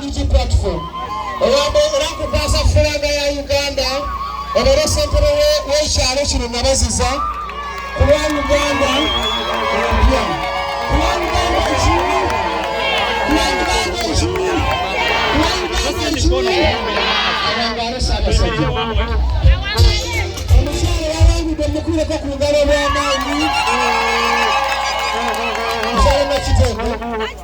Unity Platform. Olwambo era nkukwasa fulaga ya Uganda obeere ssentebe w'ekyalo kino Nabaziza ku lwa Uganda empya. Ku lwa Uganda ki? Ku lwa Uganda ki? Ku lwa Uganda ki? Awangaale Ssaabasajja. Omukyala yawangudde mukubireko ku ngalo obw'amaanyi. Mukyala Nakitende,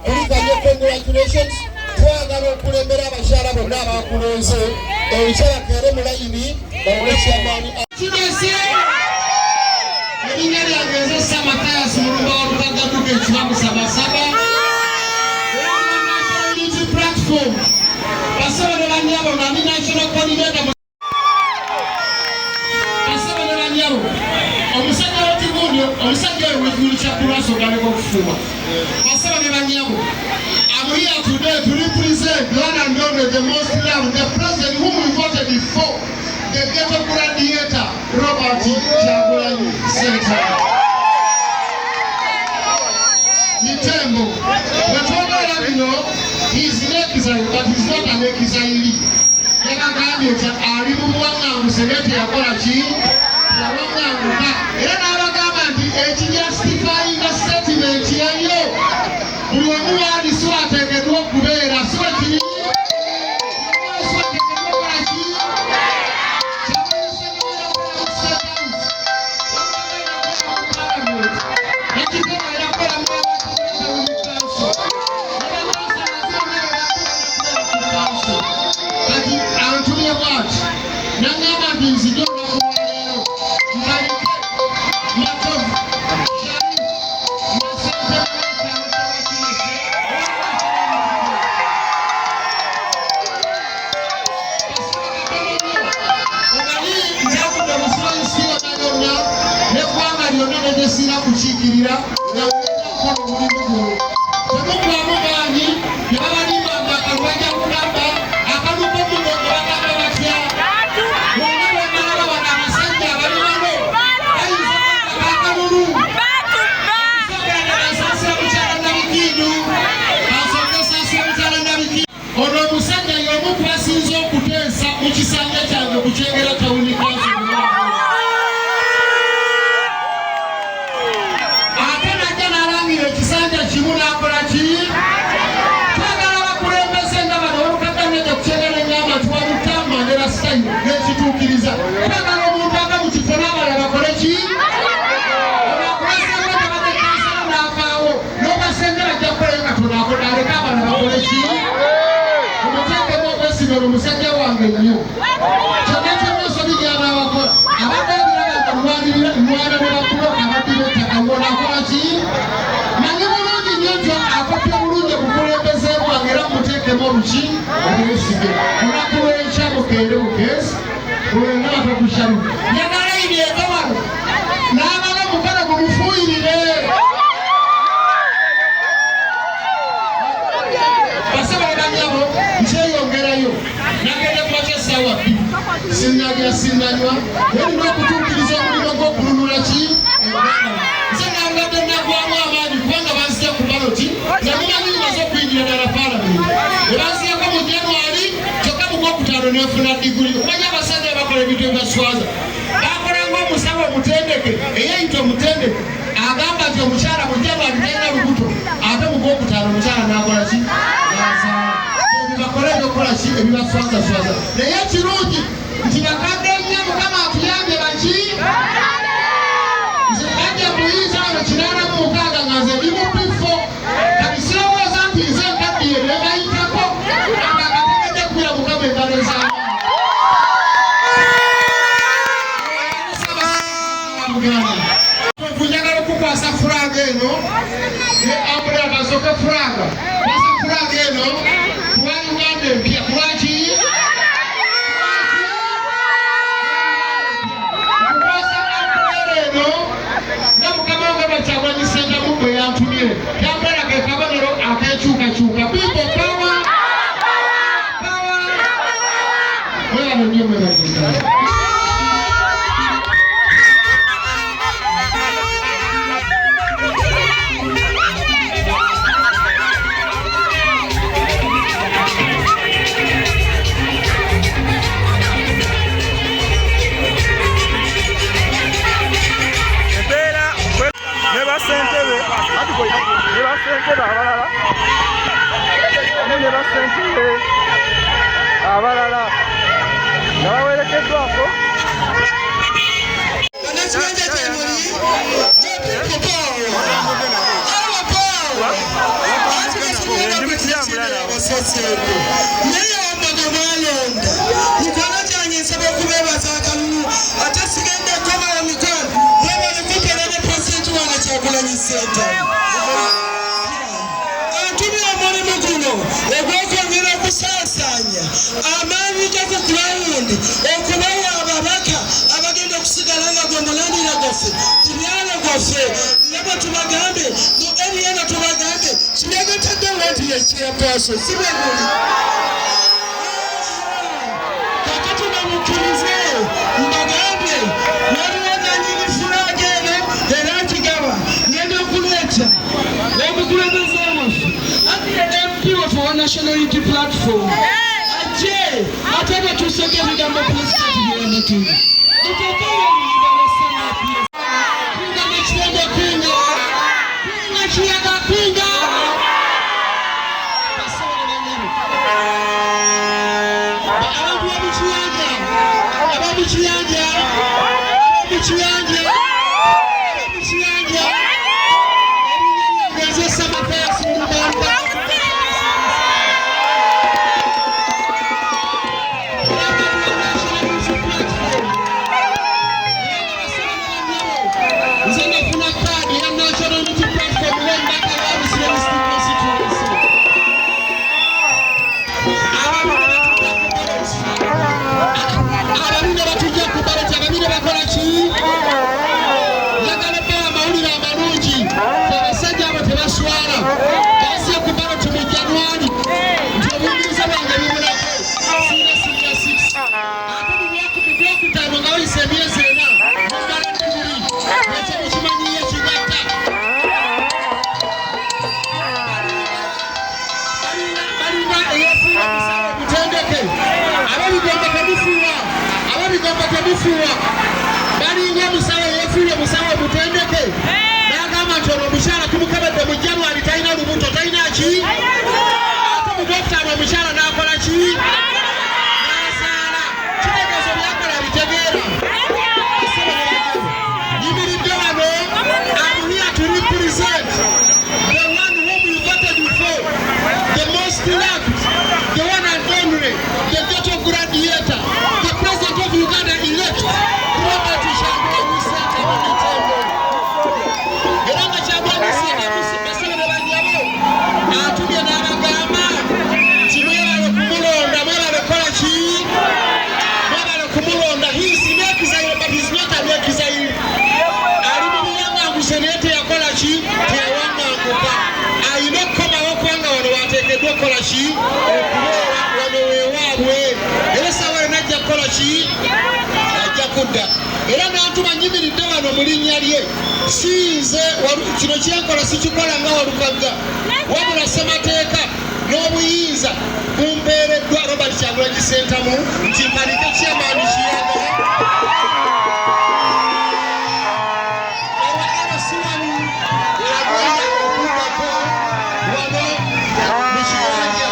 kulikanyo congratulations. Twagala okulembera abakyala bonna abakulonze enkya bakeere mu layini bawole kyamaanyi. Kimese erinnya lyange nze Samatayasi Mulumba wa Lukagga Duka ekibamu Sabasaba. Unity Platform. Basebo ne bannyabo nami national coordinator Basebo ne bannyabo, omusajja w'ekigundi, omusajja oyo w'ekigundi kya Kulaso galeka okufuuwa. Basebo ne bannyabo, I'm here today to represent the one and only, the most loved, the president whom we voted for, the ghetto gladiator, Robert Kyagulanyi Ssentamu. Mitembo, bwe twogera bino, he is an exile, but he's not an exile. Yabagambye nti ali mu buwaŋŋanguse naye teyakola ki? Teyawaŋŋanguka. Era n'abagamba nti ekijustifyinga statement eyo buli omu waali si wateekeddwa okubeera, si bwe kiri? Kati antumye bwati nangamba nti nzije olunaku lwaleero nkalike Matovu Sharif ne ssentebe w'ekyalo ky'Abakimese. Omanyi nkyavudde mu nsi yonna yonna n'eggwanga lyonna ne gye sirina kukiikirira nga ngenda kukola omulimu guno. Temuggwamu maanyi, tebabalimba nga akalulu bajja kukabba, akalulu k'omugongo bagamba batya? Bonna bonna bano abasajja abali wano bayinza okukaba akalulu. Okusookera ddala nsaasira mukyala Nabikindu, kasooke nsaasira mukyala Nabikindu. Ono omusajja y'omu ku basinze okuteesa mu kisanja kyange ku Kyengera Town Council. Ate najja n'alangira ekisanja kimu n'akola ki? Twagala abakulembeze nga bano olukadda nejja ku Kyengera engamba nti walutta Mandela style n'ekituukiriza. Twagala omuntu ava mu kifo n'abalala bakole ki? Ono akuleseko tabadde kansala n'avaawo n'obasengera ajja kukolayo katono akola aleke abalala bakole ki? Omuteekemu obwesige ono musajja wange nnyo. Kyonna kyonna ensobi gy'anaabakola abadde abiraba nga lwanirira nwana ne babuloka ababbi b'ettaka wona akola ki? Manyi bulungi nnyo nti akoppye bulungi obukulembeze bwange era muteekemu obuki obwesige. Olunaku lw'enkya mukeere bukeezi olw'ennaku kushalu. Njagala layini eva wano n'amala omukono gumufuuyirire. Basebo ne bannyabo nkyeyongerayo nagenda kumakya essaawa 2 sinnalya sinnanywa naye nina okutuukiriza omulimu gw'okununula ki eggwanga. Nze nabadde nagwamu amaanyi kubanga banzija ku baloti nga mumanyi maze okuyingira ddala paalamenti ne banziyako mu January kyokka mu gwokutaano nenfuna diguli. Omanyi abasajja bakola ebintu ebibaswaza, bakola ng'omusawo omutendeke eyeyita omutendeke agamba nti omukyala mu January talina lubuto ate mu gwokutaano omukyala n'akola ki? N'azaala. Ebyo bakole ebyokukola ki ebibaswazaswaza. Naye ekirungi nti bakadde nnyo Mukama atuyambye baki nze bajja muyinza wano 86 nga nze ndi mu bifo kati sirowooza nti nze nkaddiye ne bayitako nga akategedde kubira Mukama engalo ez'amaanyi. Njagala okukwasa fulaga eno ne umbrella kasooke fulaga kwasa fulaga eno kuba Uganda empya kulwaki? Kukwasa umbrella eno nga mukama wange Kyagulanyi Ssentamu bwe yantumye. Umbrella ke kabonero ak'enkyukakyuka. People power! Power! Mwebale nnyo mwebale ddala. Abalala nga bawerekeddwako. Bannakibanja gyemuli, people power, our power. Anti batugenda kukikireebasoseeko naye wambaga mwalonda mikwano gyange, nsaba okubeebaza akalulu, ate sigenda kukomala. Mikwano, mwebale kumpera ne Pulezidenti wange Kyagulanyi Ssentamu antumye omulimu guno ogw'okwongera okusaasaanya amaanyi ge ku ground, okubawa ababaka abagenda okusigala nga gwe mulandira gwaffe ku myalo gwaffe, nga bwe tubagambe mu area eno, tubagambe kiregetedde ward ye chairperson, si bwe guli? Kakati bamukkirize, mbagambe waliwo nanyini flag eno era nkigaba, ngenda okuleeta omukulembeze waffe ate MP waffe wa National Unity Platform ajje ate batuuseko ebigambo Pulezidenti byeyamutuma. Muteekeyo oluyimba lwa Sanapi. Kunga nekirenge, kunga, kunga kiyaga, kunga. Bassebo ne bannyabo, abantu b'omukiyanja, ab'omukiyanja, ab'omukiyanja, ab'omukiyanja, erinnya lyange nze Samatayasi Mulumba. National Unity Platform. Era nga bassebo ne bannyabo, nze nafuna kaadi ya National Unity Platform ng'omubaka wa Busiro East Constituency. Ababi ne batujja ku ballot, ababi ne batujja ku ballot, ababi ne bakola ki? Njagala bbawa amawulire amalungi. Abasajja abo tebaswala, bazze ku ballot mu January nti obuyingiza bwange bubulako, siina siniya 6, ate mu gwokutaano nga wayise emyezi 4 muggala digiri. Ekyo mukimanyiyo kigatta. Balina eyefuula musawo mutendeke. Ab'ebigombe temufuuwa, ab'ebigombe temufuuwa. Balinga omusawo eyefuula omusawo omutendeke n'agamba nti ono omukyala tumukebedde mu January talina lubuto, talina ki, ate mu gwokutaano omukyala n'akola ki? N'azaala. Kitegeezo byakola bitegeera. Yimiridde wano, I'm here to represent the one whom you voted for, the most loved, the one and only, the ghetto gladiator, the President of Uganda elect, Robert Kyagulanyi Ssentamu Mitembo. Era nga Kyagulanyi Ssentamu, bassebo ne bannyabo, atumye n'abagamba nti mwebale kumulonda, mwebale kukola ki? Mwebale kumulonda. He is in exile, but he is not an exile. Ali mu buwaŋŋanguse naye teyakola ki? Teyawaŋŋanguka. Ayina okukomawo kubanga wano wateekeddwa okukola ki? Okubeera wano weewaabwe. Era essaawa yonna ajja kukola ki? Ajja kudda. Era n'antuma nyimiridde wano mu linnya lye. Si nze kino kyenkola sikikola nga Walukagga, wabula ssemateeka n'obuyinza bumpeereddwa Robert Kyagulanyi Ssentamu nti mpanike chairman Kiyaga owa LC1 agenda okuddako wano mu Kiyanja.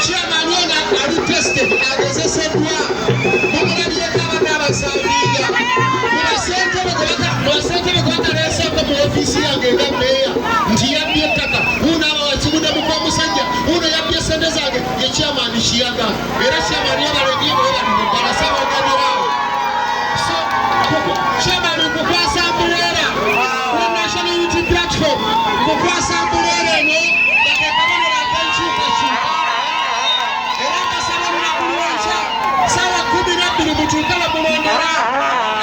Chairman ono ali tested, agezeseddwa, mumulabyeko abadde abasambiga mu basentebe gwe bataleeseeko mu ofiisi yange nga meeya nti yabbye ettaka, wuuno abawakibuddemu kw'omusajja wuuno yabbye sente zange, ye chairman Kiyaga. Era chairman yabalediyo webalire ddala sabogererawo. So, chairman, nkukwasa umbrella wa National Unity Platform, nkukwasa umbrella eno nga ke kabonero ak'enkyukakyuka. Era mbasaba olunaku lwenkya saawa 12 mutuuke bamulondera.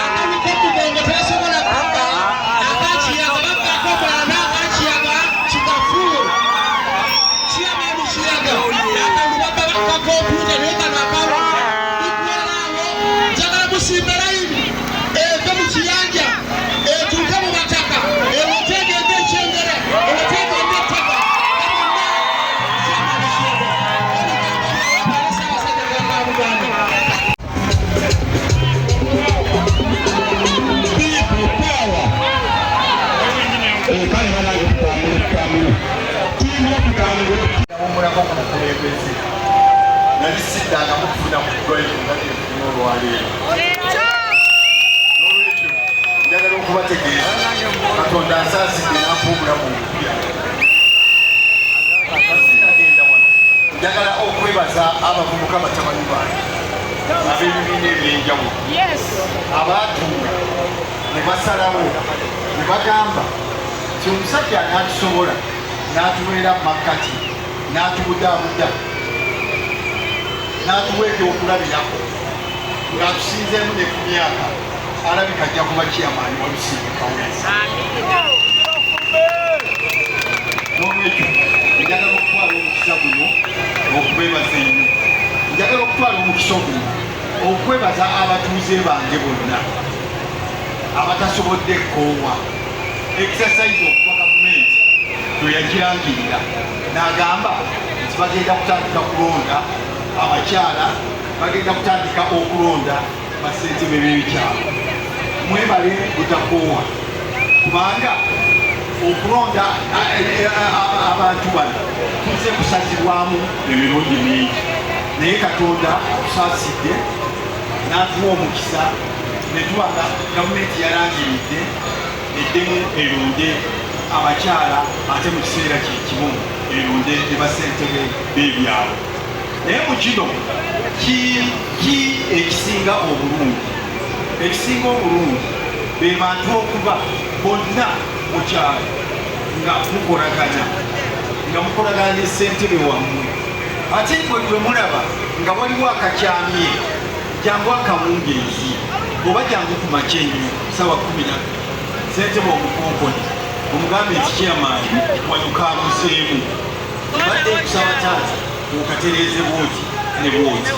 Akaluko mugongo tebasobola kubba, akakiyaga babbako omulala n'akakiyaga kikafuuwe. Chairman Kiyaga akalulu babba kakompyuta, naye kano akawulira bigweraawo. Njagala musimbe layini eve mu Kiyanja etuuke mu Bataka, ewete egende Ekyengera, ewete egende Ettaka. Bonna chairman Kiyaga. Ebigambo byawakale Ssaabasajja Kabaka wa Buganda. People power. Kale banange, tutambule, tutambule, tulina okutambula. Yawummulako ku bukulembeze. Nali siddangamu kufuna ku drive nga gyenfunye olwaleero. N'olwekyo njagala okubategeeza Katonda ansaasidde n'ampa obulamu obupya. Sinagenda wano, njagala okwebaza abavubuka batabani bange ab'ebibiina eby'enjawulo abaatuula ne basalawo ne bagamba nti omusajja anaatusobola n'atubeera mu makkati n'atubudaabuda n'atuwa ebyokulabirako ng'atusinzeemu ne ku myaka alabika ajja kuba chairman wa Lusimbi Kaweesi. N'olwekyo njagala okutwala omukisa guno okubeebaza ennyo. Njagala okutwala omukisa guno okwebaza abatuuze bange bonna abatasobodde kukoowa exercise okuva gavumenti lwe yagirangirira n'agamba nti bagenda kutandika kulonda abakyala, bagenda kutandika okulonda bassentebe b'ebikyalo. Mwebale butakoowa kubanga okulonda abantu bano tuzze kusazibwamu emirundi mingi, naye Katonda atusaasidde n'atuwa omukisa ne tuba nga gavumenti yalangiridde eddemu eronde abakyala ate mu kiseera kye kimu eronde ne bassentebe b'ebyalo. Naye mu kino ki ekisinga obulungi? Ekisinga obulungi be bantu okuba bonna mu kyalo nga mukolagana, nga mukolagana ne ssentebe wammwe. Ate bwe mulaba nga waliwo akakyamye, jangu akawungeezi oba jangu ku makya ennyo ssaawa 12, ssentebe omukonkone omugambe nti chairman wano kaabuzeemu, mbadde nkusaba taata okatereeze bwoti ne bwoti.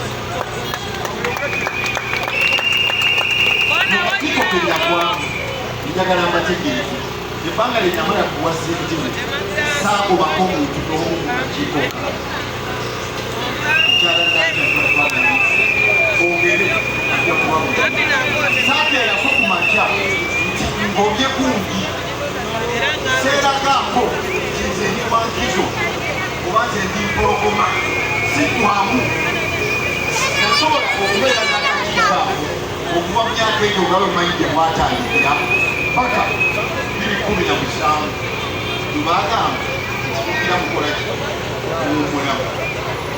Mukakiiko ke nagwamu njagala mbategeeze ebbanga lye namala kuwa ssentebe saagobako muntu n'omu mu kakiiko kange. Mukyala Nankya ajja kuba saakeerako ku makya nti ngobye gundi seeragaako nti nze ndi wa nkizo oba nze ndi mpologoma, siggwamu. Nasobola okubeera n'akakiiko ako okuva mu myaka egyo nga bwe mmanyi gye mwatandikira paka 2017 lwe baagamba nti mugira mukola ki, muwummulamu,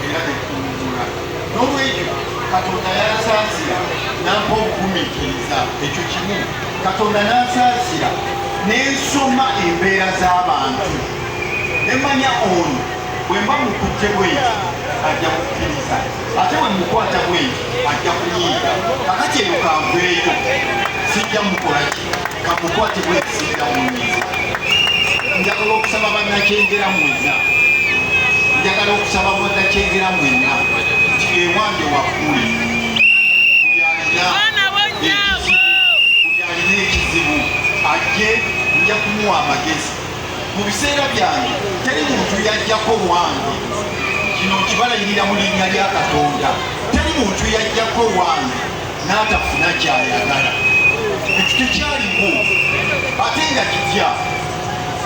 era ne tuwummula. N'olwekyo Katonda yansaasira n'ampa obugumiikiriza, ekyo kimu. Katonda n'ansaasira ne nsoma embeera z'abantu ne mmanya ono bwe mba mukutte bwenti ajja kukkiriza, ate bwe mukwata bwenti ajja kunyiiga. Kakati eyo kanveeyo, sijja mukola ki, kamukwate bwenti, sijja munyiiza. Njagala okusaba bannakyengera mwenna, njagala okusaba bannakyengera mwenna nti ewange waggule, buli alina ekizibu, buli alina ekizibu ajje, nja kumuwa amagezi. Mu biseera byange teri muntu yajjako wange, kino nkibalayirira mu linnya lya Katonda, teri muntu yajjako wange n'atafuna kyayagala. Ekyo tekyaliwo ate nga kitya,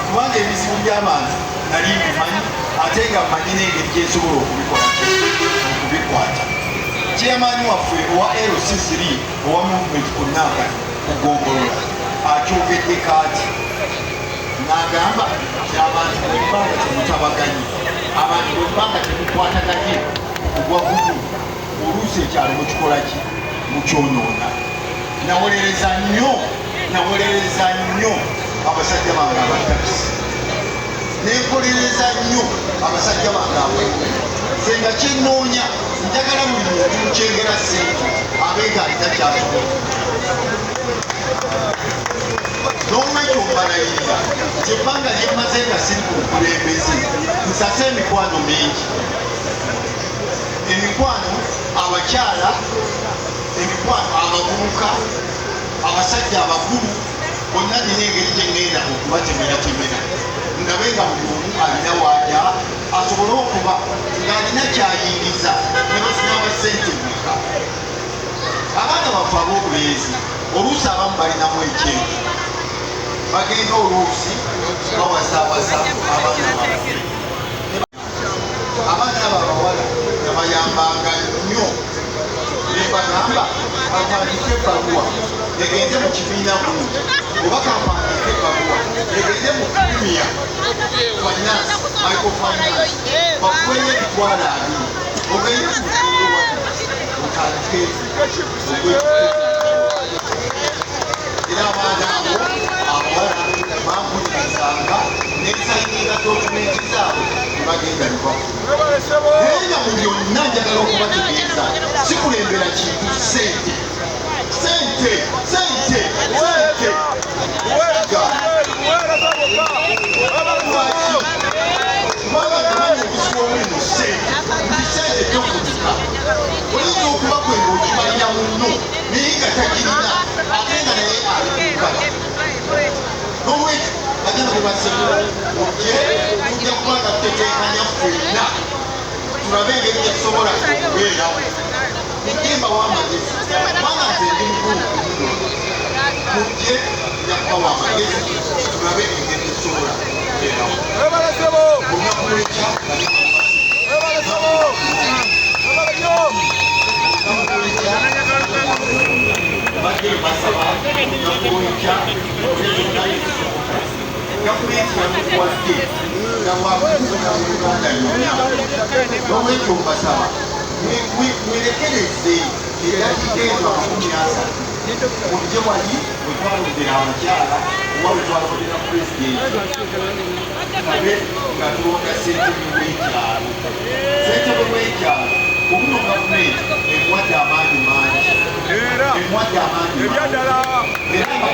kubanga ebizibu by'abantu nali mbimanyi ate nga mmanyi n'engeri gye nsobola okubikola okubikwata. Chairman waffe owa LC3 owa movement ku Nankani ku ggombolola akyogedde kaati n'agamba nti abantu bwe muba nga temutabaganye, abantu bwe muba nga temukwataganye kugwa gumu, oluusi ekyalo mukikola ki, mukyonoona. Nawolereza nnyo, nawolereza nnyo abasajja bange aba takisi, nenkolereza nnyo abasajja bange ab'emmere. Nze nga kyenoonya, njagala buli muntu mu Kyengera Central abe nga alina ky'asobola. N'olwekyo mbalayirira nti ebbanga lye mmaze nga siri ku bukulembeze, nsase emikwano mingi, emikwano abakyala, emikwano abavubuka, abasajja abakulu, bonna nina engeri gye ŋŋenda okubatemeratemera ndabe nga buli omu alina waajja asobole okuba ng'alina ky'ayingiza ne basinaaba ssente mmeka. Abaana baffe ab'obulenzi oluusi abamu balinamu ekyejo, bagenda oluusi bawasaawasa abaana baffe. Abaana abo abawala nabayambanga. Kampandiike ebbaluwa egende mu kibiina gundi, oba kampandiike ebbaluwa egende mu Premier Finance, Microfinance, bakuweyo 200,000 ogende ku luguudo wano otandike. Era abaana abo abawala bampulirizanga nensayininga dokumenti zaabwe nebagenda nebafuna. Naye nga mu byonna njagala okubategeeza, sikulembera kintu sente, sente, sente, sente. Lwaki? Kubanga namanyi obuzibu obuli mu sente, nti sente tofunika. Oyinza okuba gwe ng'okimalira munno, naye nga tagirina, ate nga naye ali kukala. N'olwekyo baganda bwe basebo, ojje tujja kuba nga tutetenkanya ffenna, tulabe engeri gye tusobola okubeerawo. Mujje mbawa amagezi, kubanga nze ndi mukulu ku mmwe. Mujje, nja kubawa amagezi, tulabe engeri gye tusobola okubeerawo. Olunaku lw'enkya, olunaku lw'enkya mbadde mbasaba, olunaku lw'enkya mukole kyonna ekisoboka. Gavumenti yatukuwadde nga bwakufuga mu Uganda yonna. N'olwekyo mbasaba mwerekereze eddakiika ezo 30, mujje wali we twalondera abakyala oba we twalondera pulezidenti, tulabe nga tulonda ssentebe w'ekyalo. Ssentebe w'ekyalo obuno gavumenti emuwadde amaanyi mangi, emuwadde amaanyi mangi era.